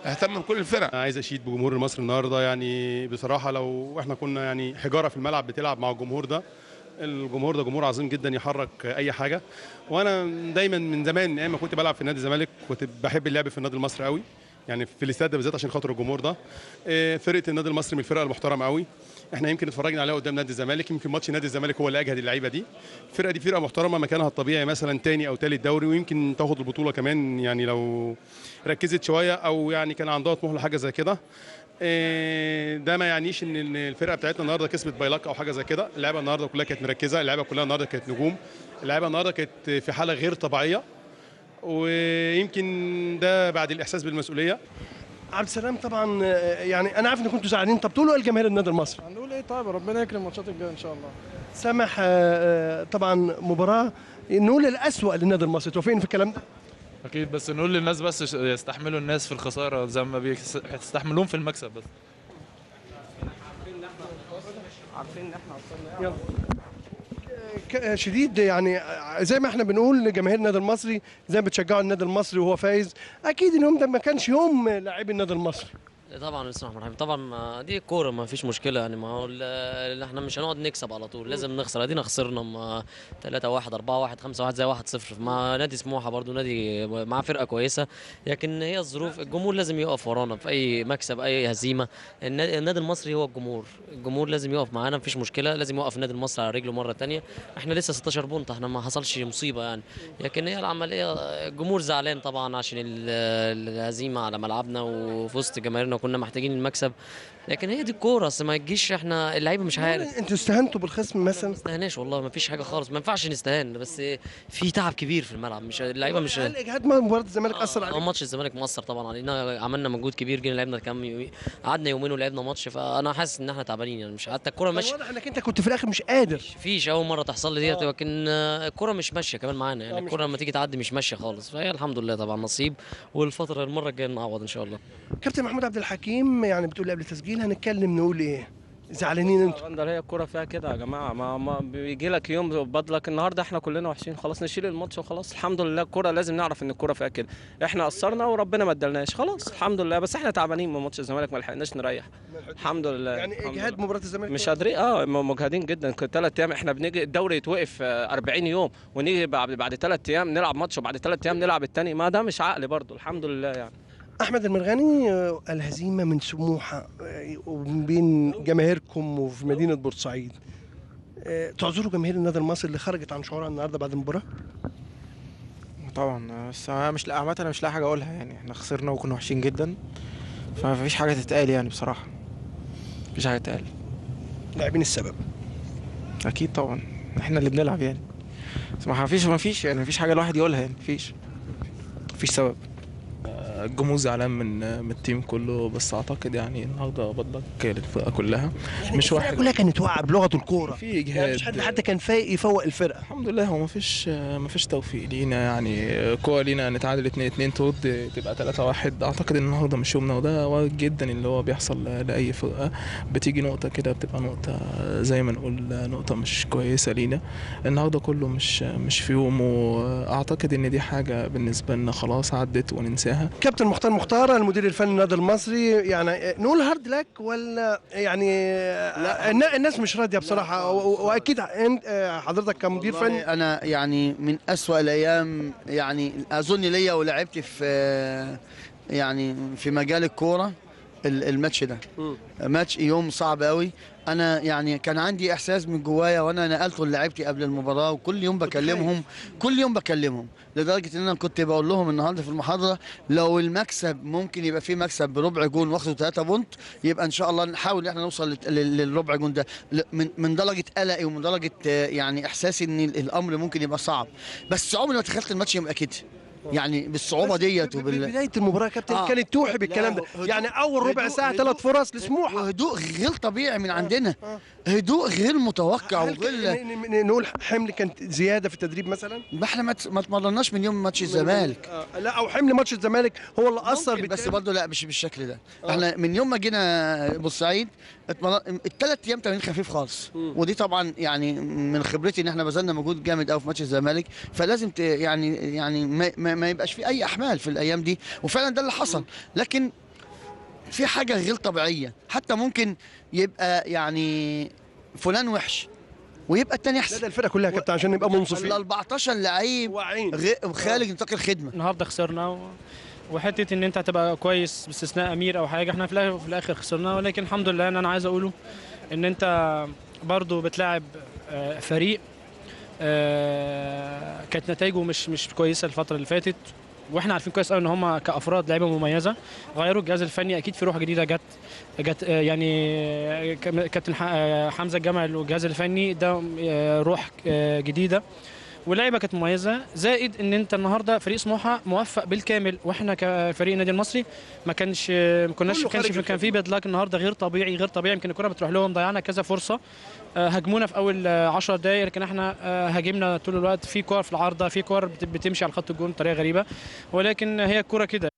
اهتم بكل الفرق. انا عايز اشيد بجمهور المصري النهارده، يعني بصراحة لو احنا كنا يعني حجارة في الملعب بتلعب مع الجمهور ده، الجمهور ده جمهور عظيم جدا يحرك اي حاجة. وانا دايما من زمان ايام ما كنت بلعب في نادي الزمالك كنت بحب اللعب في النادي المصري قوي، يعني في الاستاد ده بالذات عشان خاطر الجمهور ده. فرقه النادي المصري من الفرق المحترمة قوي، احنا يمكن اتفرجنا عليها قدام نادي الزمالك، يمكن ماتش نادي الزمالك هو اللي اجهد اللعيبة دي. الفرقة دي فرقه محترمه، مكانها الطبيعي مثلا ثاني او ثالث دوري، ويمكن تاخد البطولة كمان يعني لو ركزت شوية او يعني كان عندها طموح لحاجة زي كده. ده ما يعنيش ان الفرقة بتاعتنا النهارده كسبت by luck او حاجة زي كده. اللعيبة النهارده كلها كانت مركزه، اللعيبة كلها النهارده كانت نجوم، اللعيبة النهارده كانت في حاله غير طبيعية، ويمكن ده بعد الاحساس بالمسؤولية. عبد السلام طبعا يعني انا عارف ان كنتوا زعلانين، طب تقولوا ايه لجماهير النادي المصري؟ هنقول ايه؟ طيب ربنا يكرم الماتشات الجاية ان شاء الله. سامح، طبعا مباراة نقول الاسوأ للنادي المصري، توافقني في الكلام ده؟ اكيد، بس نقول للناس بس يستحملوا الناس في الخسارة زي ما بيستحملوهم في المكسب بس. عارفين ان احنا وصلنا يلا شديد، يعني زي ما احنا بنقول لجماهير النادي المصري، زي ما بتشجعوا النادي المصري وهو فايز، اكيد اليوم ده ما كانش يوم لاعبي النادي المصري. طبعا بسم الله الرحمن الرحيم، طبعا دي كورة ما فيش مشكلة، يعني ما هو احنا مش هنقعد نكسب على طول، لازم نخسر. ادينا خسرنا 3-1 4-1 5-1 زي 1-0 مع نادي سموحه، برضو نادي مع فرقه كويسة، لكن هي الظروف، الجمهور لازم يقف ورانا في اي مكسب اي هزيمة. النادي المصري هو الجمهور، الجمهور لازم يقف معانا، ما فيش مشكلة، لازم يوقف النادي المصري على رجله مرة ثانية. احنا لسه 16 point، احنا ما حصلش مصيبة يعني، لكن هي العملية الجمهور زعلان طبعا عشان الهزيمة على ملعبنا وفي وسط جماهيرنا، كنا محتاجين المكسب، لكن هي دي الكورة، اصل ما تجيش احنا اللعيبة مش عارف. انتوا استهنتوا بالخصم مثلا؟ ما استهناش والله، ما فيش حاجة خالص، ما ينفعش نستهان، بس في تعب كبير في الملعب، مش اللعيبة مش. هل اجهاد مباراة الزمالك اثر عليكم؟ ماتش الزمالك مؤثر طبعا علينا، عملنا مجهود كبير، جينا لعبنا كام، قعدنا يومين ولعبنا ماتش، فانا حاسس ان احنا تعبانين يعني، مش حتى الكورة ماشية. واضح انك انت كنت في الاخر مش قادر. فيش اول مرة تحصل لي ديت، لكن الكورة مش ماشية كمان معانا يعني، الكورة لما تيجي تعدي مش ماشية خالص، فهي الحمد لله طبعا نصيب، والفترة المرة الجاية نعوض ان شاء الله. كابتن محمود عبد الحكيم، يعني بتقول قبل التسجيل هنتكلم نقول ايه؟ زعلانين انتوا؟ هي الكورة فيها كده يا جماعة، ما بيجي لك يوم بدلك، النهارده احنا كلنا وحشين، خلاص نشيل الماتش وخلاص الحمد لله. الكورة لازم نعرف ان الكورة فيها كده، احنا قصرنا وربنا ما ادالناش، خلاص الحمد لله، بس احنا تعبانين من ماتش الزمالك، ما لحقناش نريح الحمد لله. يعني اجهاد مباراة الزمالك مش قادرين، مجهدين جدا، 3 ايام احنا بنيجي الدوري يتوقف 40 يوم، ونيجي بعد 3 ايام نلعب ماتش، وبعد 3 ايام نلعب الثاني، ما ده مش عقل برضه الحمد لله يعني. احمد المرغني، الهزيمة من سموحه ومن بين جماهيركم وفي مدينة بورسعيد، تعذروا جماهير النادي المصري اللي خرجت عن شعورها النهارده بعد المباراة؟ طبعا، بس انا مش عامة انا مش لاقي حاجة اقولها يعني، احنا خسرنا وكنا وحشين جدا، فما فيش حاجة تتقال يعني بصراحة، مفيش حاجة تتقال. لاعبين السبب اكيد طبعا، احنا اللي بنلعب يعني، بس ما فيش يعني، مفيش حاجة الواحد يقولها يعني، مفيش سبب. الجمهور زعلان من ال team كله، بس اعتقد يعني النهارده بدلك للفرقة كلها، يعني مش واحد، كلها كانت واقعه بلغه الكورة، في اجهاد يعني مش حد حتى كان فايق يفوق الفرقة. الحمد لله، هو مفيش توفيق لينا يعني، كورة لينا نتعادل 2-2 ترد تبقى 3-1، اعتقد ان النهارده مش يومنا، وده وارد جدا اللي هو بيحصل لاي فرقه، بتيجي نقطة كده بتبقى نقطة زي ما نقول نقطة مش كويسة لينا، النهارده كله مش في يومه، اعتقد ان دي حاجة بالنسبة لنا خلاص عدت وننساها. كابتن مختار مختار، المدير الفني للنادي المصري، يعني نقول hard luck ولا يعني؟ لا، الناس مش راضية بصراحة، واكيد حضرتك كمدير فني. انا يعني من اسوأ الايام يعني اظن ليا ولعبت في يعني في مجال الكورة الماتش ده، ماتش يوم صعب قوي. انا يعني كان عندي احساس من جوايا، وانا نقلته لعيبتي قبل المباراة، وكل يوم بكلمهم، كل يوم بكلمهم، لدرجة ان انا كنت بقول لهم النهارده في المحاضرة لو المكسب ممكن يبقى فيه مكسب بربع جون واخده 3 point، يبقى ان شاء الله نحاول ان احنا نوصل للربع جون ده، من درجه قلقي ومن درجه يعني احساسي ان الامر ممكن يبقى صعب، بس عمري ما تخيلت الماتش يبقى كده يعني بالصعوبه ديت. بداية المباراة يا كابتن كانت توحي بالكلام ده، يعني اول ربع ساعة 3 فرص لسموحه، هدوء غير طبيعي من عندنا، هدوء غير متوقع، وغير نقول حمل كانت زيادة في التدريب مثلا، ما احنا ما اتمرناش من يوم ماتش الزمالك، لا او حمل ماتش الزمالك هو اللي اثر، بس برضه لا مش بالشكل ده. احنا من يوم ما جينا بورسعيد الثلاث ايام تمرين خفيف خالص، ودي طبعا يعني من خبرتي ان احنا بذلنا مجهود جامد قوي في ماتش الزمالك، فلازم يعني ما يبقاش في اي احمال في الايام دي، وفعلا ده اللي حصل. لكن في حاجة غير طبيعية، حتى ممكن يبقى يعني فلان وحش ويبقى الثاني احسن. لا ده الفرقة كلها يا كابتن عشان نبقى منصفين. ال 14 لعيب خارج نطاق الخدمة. النهارده خسرنا وحتة ان انت هتبقى كويس باستثناء امير او حاجة، احنا في الاخر خسرنا، ولكن الحمد لله. ان انا عايز اقوله ان انت برضو بتلاعب فريق كانت نتائجه مش كويسة الفترة اللي فاتت، واحنا عارفين كويس قوي ان هم كافراد لعيبة مميزة، غيروا الجهاز الفني، اكيد في روح جديدة جت يعني كابتن حمزة الجمل والجهاز الفني ده روح جديدة واللعيبة كانت مميزة. زائد ان انت النهارده فريق سموحه موفق بالكامل، واحنا كفريق النادي المصري ما كانش ما كناش كان في بدلاك النهارده غير طبيعي غير طبيعي، يمكن الكره بتروح لهم، ضيعنا كذا فرصة، هاجمونا في اول 10 دقائق، لكن احنا هاجمنا طول الوقت، في كور في العارضة، في كور بتمشي على خط الجون بطريقة غريبة، ولكن هي الكره كده.